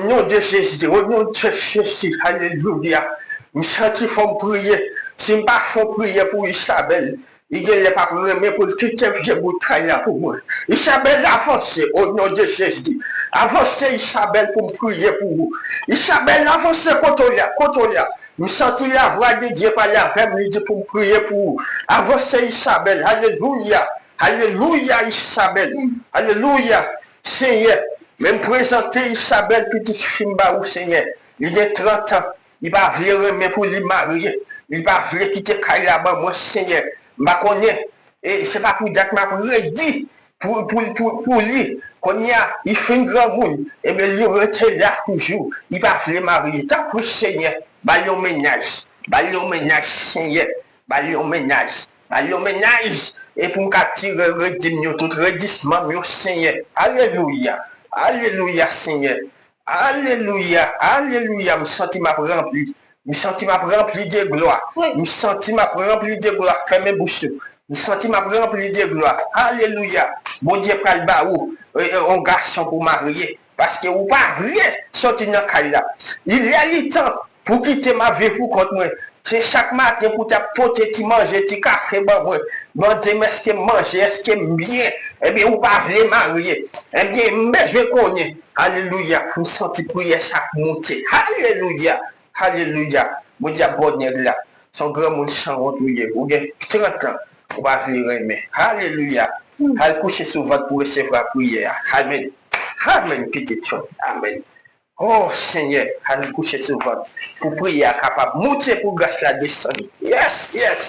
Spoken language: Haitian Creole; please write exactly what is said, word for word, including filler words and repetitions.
non de Jezi, o non de Jezi, alelouya. M santi fò m priye. Si m pa fè yon priyè pou Isabèl, li gen lè p ap renmen pou l kite vye bout kay la pou mwen. Isabèl, avanse, o non de Jezi. Avanse, Isabèl, pou m priye pou ou. Isabèl, avanse, kote w ye a, kote w ye a. M santi lavwa de Dye pale avè m, li di pou m priye pou ou. Avanse, Isabèl, alelouya. Alelouya, Isabèl. Alelouya, Senyè. Men m prezante Isabèl, pitit fi m, ba ou, Senyè. Li gen trant an. Li pa vle renmen pou li marye. Li pa vle kite kay la ban mwen, Senyè. M pa konnen. E se pa pou dat m ap redi pou, pou, pou, pou li. Kounye a, li fin granmoun. Ebyen, li rete la toujou. Li pa vle marye. Tanpri, Senyè, ba l yon mennaj. Ba l yon mennaj, Senyè. Ba l yon mennaj. Ba l yon mennaj. E pou m ka tire redi m yo, tout redisman m yo, Senyè. Alelouya. Alelouya, Senyè. Alelouya. Alelouya. M santi m ap ranpli. M santi m ap ranpli de glwa. M santi m ap ranpli de glwa. Fèmen bouch ou. M santi m ap ranpli de glwa. Alelouya. Bondye pral ba ou, e, e, yon gason pou marye. Paske ou pa vle soti nan kay la. Li lè li tan pou kite m ap viv pou kont mwen. Se chak maten pou t ap pote ti manje, ti kafe ban mwen. Mande m èske m manje, èske m byen. Ebyen, ou pa vle marye. Ebyen, m bezwen konnen. Alelouya. M santi priyè sa ap monte. Alelouya. Alelouya. Bondye ap ba w nèg la. Se yon granmoun sanwont ou ye. Ou gen trant an. Ou pa vle renmen. Alelouya. Al kouche sou vant pou resevwa priyè a. Amèn. Amèn, pitit yo. Amèn. O Senyè, al kouche sou vant pou priyè a kapab monte, pou gras la desann. Yes, yes.